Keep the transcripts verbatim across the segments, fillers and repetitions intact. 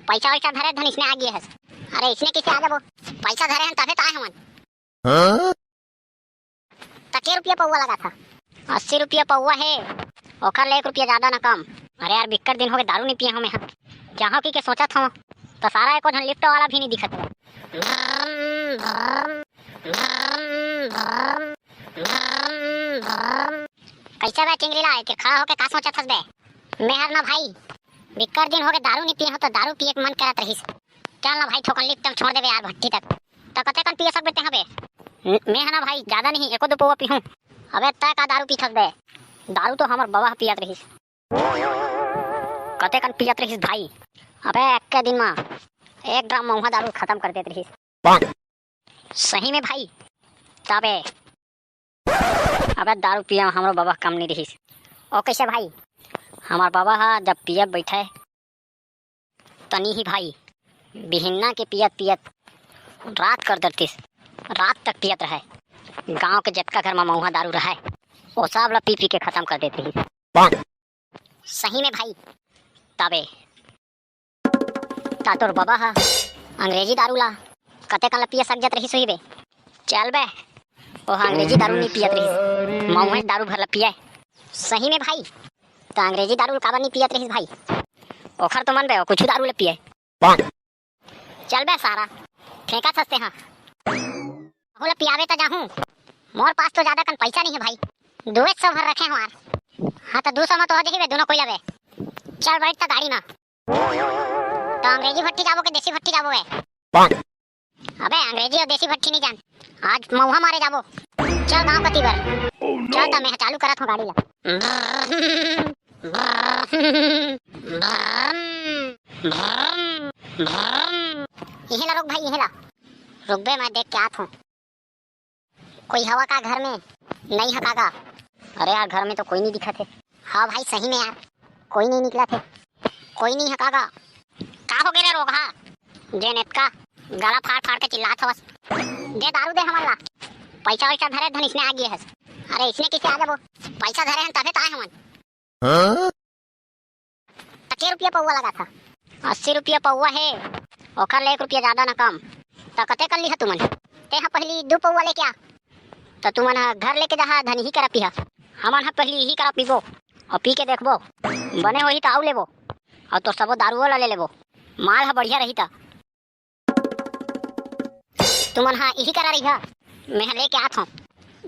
पैसा वैसा धरे धन इसने आ गए हस। अरे इसने किसे आ जाबो? पैसा धरे हन तभे तो आए हमन। हाँ? त के रुपया पौवा लगाथा? अस्सी रुपया पौवा हे, ओखर ले एक रुपया ज्यादा न कम। अरे यार, बिक्कट दिन होगे दारू नी पिए हंव मैं ह। जाहूं कहिके सोचत हंव, त सारा एको झन लिफ्ट वाला भी नी दिखत हे। कइसे बे चिंगरी ला, एती खड़ा होके का सोचत हस बे? मैं हर ना भाई, बिक्कट दिन होगे दारू नी पिए हंव, त दारू पिए के मन करत रहिस। चल ना भाई, थोकन लिफ्ट म छोड़ देबे यार भट्टी तक। त कतेकन पिए सकबे तेंह बे? म-, मैं ह ना भाई, ज्यादा नहीं, एको दू पौवा पीहूं। अबे तैं का दारू पीथस बे? दारू तो हमर बबा ह पियत रहिस। कतेकन पियत रहिस भाई? अबे एक्के दिन म एक ड्राम महुआ दारू खतम कर देत रहिस। सही में भाई? तबे। अबे दारू पिए म हमरो बबा कम नहीं रहिस। ओ कइसे भाई? हमर बबा ह जब पिए बइठे तनी ही भाई, बिहन्ना के पियत पियत रात कर डरतिस। रात तक पियत रहय। गांव के जतका घर म महुआ दारू रहय, ओ सब ल पी पी के खतम कर देत रहिस। सही में भाई? तबे। त तोर बबा ह अंग्रेजी दारू ला कतेकन ल पिए सक जत रहिस होही बे? चल बे, ओह अंग्रेजी दारू नी पियत रहिस, महुआ दारू भर ल पिए। सही में भाई? त अंग्रेजी दारू काबर नी पियत रहिस भाई? ओखर तो मन बे, ओ कुछु दारू ल पिए। चल बे सारा, फेंकत हस तेंह। ओहू ल पियाबे त जाहूं। मोर पास तो ज्यादा कन पैसा नहीं हे भाई, दुए सौ भर रखे हंव यार। हां त दू सौ म तो हो जाही बे, दूनों कोई लबे। चल बइठ त गाड़ी म। त अंग्रेजी भट्टी जाबो के देसी भट्टी जाबो बे? अबे अंग्रेजी अउ देसी भट्टी नहीं जान, आज महुआ मारे जाबो। चल गांव कती बर। चल त मैं चालू करत हंव गाड़ी ला। इहे ला रोक भाई, इहे ला। रुकबे, मैं देख के आत हंव। कोई हवा का घर में? नहीं ह का गा? अरे यार, घर में तो कोई नहीं दिखत हे। हां भाई, सही में यार, कोई नहीं निकलत हे। कोई नहीं ह का गा? का हो गे रे रोगहा, जेन एतका गला फाड़ फाड़ के चिल्लात हवस? दे दारू दे हमन ला, पैसा वैसा धरे धन इसने आ गए हस। अरे इसने किसे आ जाबो? पैसा धरे हन तभे तो आए हमन। हाँ? त के रुपया पौवा लगाथा? अस्सी रुपया पौवा हे, ओखर ले एक रुपया ज्यादा न कम। त कतेकन लिहा तुमन? तेंह पहिली दू पौवा लेके आ, त तुमन ह घर लेके जाहा, धन इही करा पीहा। हमन ह पहिली इही करा पीबो, अउ पी के देखबो, बने होही त अउ लेबो, अउ तोर सबो दारुओ ला ले लेबो। माल ह बढ़िया रही त। तुमन ह इही करा रहिहा, मैं ह लेके आत हंव।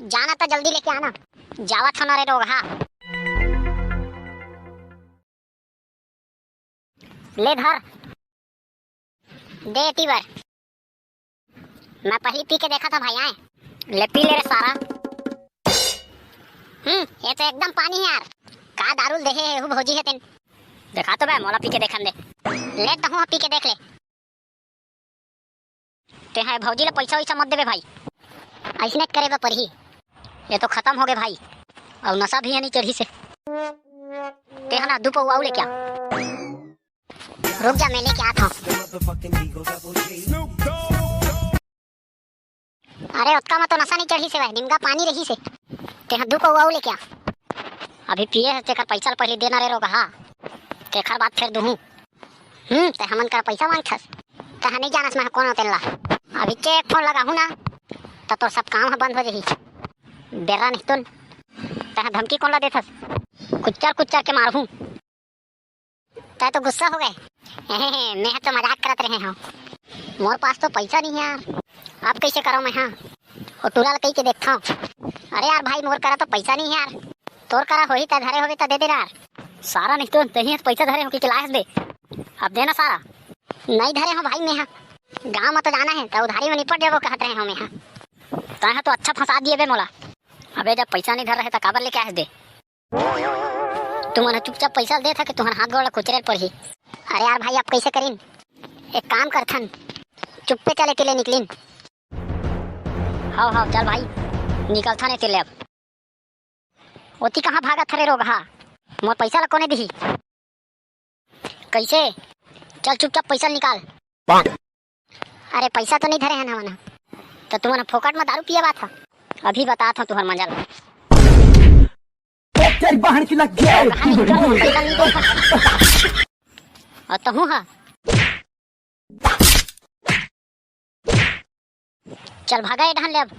जाना त जल्दी लेके आना। जावत हंव न रे रोगहा। ले धर। दे एती बर। मैं पहिली पी के देखत हंव भाई, आय। ले पी ले रे सारा। हम्म, ये तो एकदम पानी हे यार। का दारू ल देहे हे, एहू भौजी हे तेन। देखा तो बे, मोला पी के देखन दे। ले तहूं ह पी के देख ले। तेंह ए भौजी ला पैसा वैसा मत देबे भाई, अइसने करे बर परही। ये तो खतम होगे भाई, अउ नशा भी ह नी चढ़िस हे। तेंह ना दू पौवा अउ लेके आ। रुक जा, मैं लेके आत हंव। अरे ओतका म तो नशा नी चढ़िस हे भाई, निमगा पानी रहिस हे। तेंह दू पौवा अउ लेके आ। अभी पिए हस तेकर पैसा ल पहिली देना रे रोगहा, तेखर बाद फेर दुहूं। हम्म, ते हमन करा पैसा मांगथस? तैं ह नइ जानस मैं ह कोन हों तेन ला। अभी चेक फोन लगाहूं ना, त तोर सब काम ह बंद हो जाही। बेरा नहीं तुन। तैं ह धमकी कोन ला देथस? कुच्चर कुच्चर के मारहूं। तैं तो गुस्सा हो गे। मैं ह तो मजाक करत रहे हंव। मोर पास तो पैसा नहीं हे यार। अब कइसे करंव मैं ह? ओ टूरा ल कहि के देखथंव। अरे यार भाई, मोर करा तो पैसा नहीं हे यार। तोर करा होही त धरे होबे त दे दे यार। सारा नहीं तो तहीं ह पैसा धरे हों कहि के लायस बे। अब देना सारा। नहीं धरे हों भाई मैं ह। गांव म तो जाना हे त उधारी म निपट जाबो कहत रहे हों मैं ह। तैं ह तो अच्छा फंसा दिए बे मोला। अबे जब पैसा नहीं धर रहे त काबर लेके आयस बे? तुमन ह चुपचाप पैसा ल देथा कि तुंहर हाथ गोड़ ल कुचरे ल परही। अरे यार भाई, अब कइसे करिन? एक काम करथन, चुप्पे चले के ले निकलिन। हव, हव, चल भाई, निकलथन एती ले अब। ओती कहाँ भागत हरे रोगहा? मोर पैसा ला कोने दिही? कइसे? चल चुपचाप पैसा निकाल। अरे पैसा तो नहीं धरे हन हमन ह। त तुमन ह फोकट म दारू पिए बर आत ह? अभी बतात हंव तुंहर मजा ला। तेरी बहन की लग गया। रोगहा निकल, पैसा नहीं दे। अउ तहूं ह। चल भागा ए डहन ले अब।